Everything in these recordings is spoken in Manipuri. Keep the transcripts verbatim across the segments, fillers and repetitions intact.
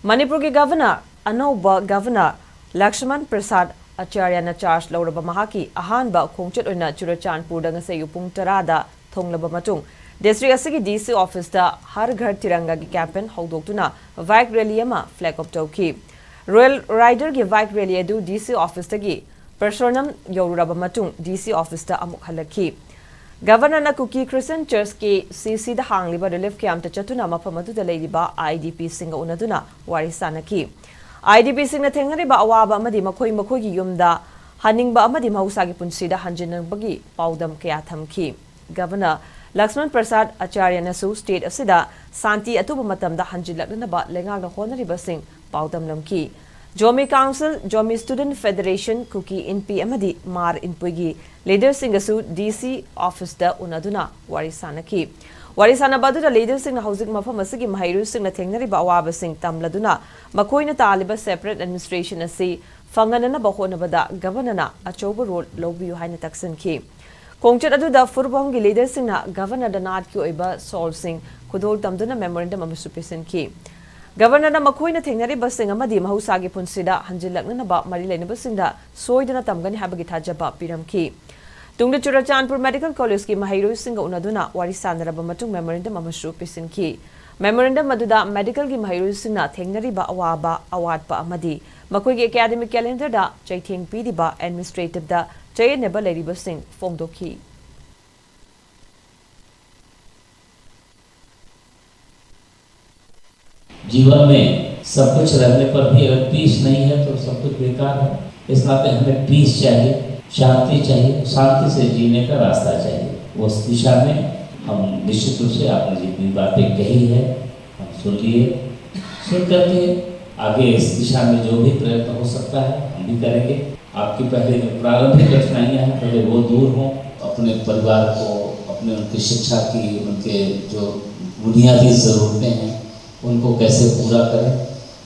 ꯃꯅꯤꯄꯨꯔꯒꯤ ꯒꯚꯔꯅꯔ, ꯑꯅꯧꯕ ꯒꯚꯔꯅꯔ ꯂꯛꯁꯃꯟ ꯄ꯭ꯔꯁꯥꯗ ꯑꯆꯥꯔꯌꯅ ꯆꯥꯔꯖ ꯂꯧꯔꯕ ꯃꯍꯥꯛꯀꯤ ꯑꯍꯥꯟꯕ ꯈꯣꯡꯆꯠ ꯑꯣꯏꯅ ꯆꯨꯔꯆꯥꯟꯄꯨꯔꯗ ꯉꯁꯤ ꯑꯌꯨꯛ ꯄꯨꯡ ꯇꯔꯥꯗ ꯊꯨꯡꯂꯕ ꯃꯇꯨꯡ, ꯗꯤꯁꯇ꯭ꯔꯤꯛ ꯑꯁꯤꯒꯤ ꯗꯤ ꯁꯤ ꯑꯣꯐꯤꯁꯇ ꯍꯔ ꯘꯔ ꯇꯤꯔꯪꯒꯥꯒꯤ ꯀꯦꯝꯄꯦꯟ ꯍꯧꯗꯣꯛꯇꯨꯅ ꯕꯥꯏꯛ ꯔꯦꯂꯤ ꯑꯃ ꯐ꯭ꯂꯦꯒ ꯑꯣꯐ ꯇꯧꯈꯤ꯫ ꯔꯣꯌꯦꯜ ꯔꯥꯏꯗꯔꯒꯤ ꯕꯥꯏꯛ ꯔꯦꯂꯤ ꯑꯗꯨ ꯗꯤ ꯁꯤ ꯑꯣꯐꯤꯁꯇꯒꯤ ꯄꯔꯁꯣꯅꯝ ꯌꯧꯔꯨꯔꯕ ꯃꯇꯨꯡ, ꯗꯤ ꯁꯤ ꯑꯣꯐꯤꯁꯇ ꯑꯃꯨꯛ ꯍꯜꯂꯛꯈꯤ꯫ ꯒꯚꯔꯅꯔꯅ ꯀꯨꯀꯤ ꯈ꯭ꯔꯤꯁꯇꯤꯌꯟ ꯆꯔꯆꯀꯤ ꯁꯤ ꯁꯤꯗ ꯍꯥꯡꯂꯤꯕ ꯔꯤꯂꯤꯐ ꯀꯦꯝꯞꯇ ꯆꯠꯇꯨꯅ ꯃꯐꯝ ꯑꯗꯨꯗ ꯂꯩꯔꯤꯕ ꯑꯥꯏ ꯗꯤ ꯄꯤꯁꯤꯡꯒ ꯎꯅꯗꯨꯅ ꯋꯥꯔꯤ ꯁꯥꯅꯈꯤ꯫ ꯑꯥꯏ ꯗꯤ ꯄꯤꯁꯤꯡꯅ ꯊꯦꯡꯅꯔꯤꯕ ꯑꯋꯥꯕ ꯑꯃꯗꯤ ꯃꯈꯣꯏ ꯃꯈꯣꯏꯒꯤ ꯌꯨꯝꯗ ꯍꯟꯅꯤꯡꯕ ꯑꯃꯗꯤ ꯃꯍꯧꯁꯥꯒꯤ ꯄꯨꯟꯁꯤꯗ ꯍꯟꯖꯤꯟꯅꯕꯒꯤ ꯄꯥꯎꯗꯝ ꯀꯌꯥ ꯊꯝꯈꯤ꯫ ꯒꯚꯔꯅꯔ ꯂꯛꯁꯃꯟ ꯄ꯭ꯔꯁꯥꯗ ꯑꯆꯥꯔꯌꯅꯁꯨ ꯁ꯭ꯇꯦꯠ ꯑꯁꯤꯗ ꯁꯥꯟꯇꯤ ꯑꯊꯨꯕ ꯃꯇꯝꯗ ꯍꯟꯖꯤꯜꯂꯛꯅꯅꯕ ꯂꯩꯉꯥꯛꯅ ꯍꯣꯠꯅꯔꯤꯕꯁꯤꯡ ꯄꯥꯎꯗꯝꯂꯝꯈꯤ꯫ Zomi council, Zomi student federation, Kuki Inpi ꯑꯃꯗꯤ ꯃꯥꯔ ꯏꯟꯄꯨꯏꯒꯤ ꯂꯤꯗꯔꯁꯤꯡꯒꯁꯨ ꯗꯤ ꯁꯤ ꯑꯣꯐꯤꯁꯇ ꯎꯅꯗꯨꯅ ꯋꯥꯔꯤ ꯁꯥꯅꯈꯤ꯫ ꯋꯥꯔꯤ ꯁꯥꯅꯕ ꯑꯗꯨꯗ ꯂꯤꯗꯔꯁꯤꯡꯅ ꯍꯧꯖꯤꯛ ꯃꯐꯝ ꯑꯁꯤꯒꯤ ꯃꯍꯩꯔꯣꯏꯁꯤꯡꯅ ꯊꯦꯡꯅꯔꯤꯕ ꯑꯋꯥꯕꯁꯤꯡ ꯇꯝꯂꯗꯨꯅ ꯃꯈꯣꯏꯅ ꯇꯥꯜꯂꯤꯕ ꯁꯦꯄꯔꯦꯠ ꯑꯦꯗꯃꯤꯅꯤꯁꯇ꯭ꯔꯦꯁꯟ ꯑꯁꯤ ꯐꯪꯍꯟꯅꯅꯕ ꯍꯣꯠꯅꯕꯗ ꯒꯚꯔꯅꯔꯅ ꯑꯆꯧꯕ ꯔꯣꯜ ꯂꯧꯕꯤꯌꯨ ꯍꯥꯏꯅ ꯇꯛꯁꯤꯟꯈꯤ꯫ ꯈꯣꯡꯆꯠ ꯑꯗꯨꯗ ꯐꯨꯔꯨꯞ ꯑꯍꯨꯝꯒꯤ ꯂꯤꯗꯔꯁꯤꯡꯅ ꯒꯚꯔꯅꯔꯗ ꯅꯥꯠꯀꯤ ꯑꯣꯏꯕ ꯁꯣꯜꯁꯤꯡ ꯈꯨꯗꯣꯜ ꯇꯝꯗꯨꯅ ꯃꯦꯃꯣꯔꯦꯟꯗꯝ ꯑꯃꯁꯨ ꯄꯤꯁꯤꯟꯈꯤ꯫ ꯒꯚꯔꯅꯔꯅ ꯃꯈꯣꯏꯅ ꯊꯦꯡꯅꯔꯤꯕꯁꯤꯡ ꯑꯃꯗꯤ ꯃꯍꯧꯁꯥꯒꯤ ꯄꯨꯟꯁꯤꯗ ꯍꯟꯖꯤꯜꯂꯛꯅꯅꯕ ꯃꯔꯤ ꯂꯩꯅꯕꯁꯤꯡꯗ ꯁꯣꯏꯗꯅ ꯇꯝꯒꯅꯤ ꯍꯥꯏꯕꯒꯤ ꯊꯥꯖꯕ ꯄꯤꯔꯝꯈꯤ꯫ ꯇꯨꯡꯗ ꯆꯨꯔꯆꯥꯟꯄꯨꯔ ꯃꯦꯗꯤꯀꯦꯜ ꯀꯣꯂꯦꯖꯀꯤ ꯃꯍꯩꯔꯣꯏꯁꯤꯡꯒ ꯎꯅꯗꯨꯅ ꯋꯥꯔꯤ ꯁꯥꯅꯔꯕ ꯃꯇꯨꯡ ꯃꯦꯃꯣꯔꯦꯟꯗꯝ ꯑꯃꯁꯨ ꯄꯤꯁꯤꯟꯈꯤ꯫ ꯃꯦꯃꯣꯔꯦꯟꯗꯝ ꯑꯗꯨꯗ ꯃꯦꯗꯤꯀꯦꯜꯒꯤ ꯃꯍꯩꯔꯣꯏꯁꯤꯡꯅ ꯊꯦꯡꯅꯔꯤꯕ ꯑꯋꯥꯕ, ꯑꯋꯥꯠꯄ ꯑꯃꯗꯤ ꯃꯈꯣꯏꯒꯤ ꯑꯦꯀꯥꯗꯦꯃꯤꯛ ꯀꯦꯂꯦꯟꯗꯔꯗ ꯆꯩꯊꯦꯡ ꯄꯤꯔꯤꯕ ꯑꯦꯗꯃꯤꯅꯤꯁꯇ꯭ꯔꯦꯇꯤꯚꯇ ꯆꯌꯦꯠꯅꯕ ꯂꯩꯔꯤꯕꯁꯤꯡ ꯐꯣꯡꯗꯣꯛꯈꯤ꯫ जीवन में सब कुछ रहने पर भी अगर पीस नहीं है तो सब कुछ बेकार है। इस नाते हमें पीस चाहिए, शांति चाहिए, शांति से जीने का रास्ता चाहिए। उस दिशा में हम निश्चित रूप से आपने जितनी बातें कही है, हम सुन लिए। सुन करके आगे इस दिशा में जो भी प्रयत्न हो सकता है, हम भी करेंगे। आपकी पहले जो प्रारंभिक कठिनाइयां हैं, पहले वो दूर हों। अपने परिवार को, अपने उनकी शिक्षा की, उनके जो बुनियादी ज़रूरतें हैं, उनको कैसे पूरा करें,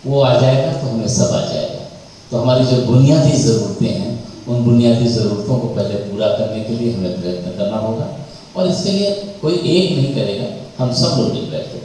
वो आ जाएगा तो हमें सब आ जाएगा। तो हमारी जो बुनियादी ज़रूरतें हैं, उन बुनियादी ज़रूरतों को पहले पूरा करने के लिए हमें प्रयत्न करना होगा। और इसके लिए कोई एक नहीं करेगा, हम सब लोग मिल बैठ के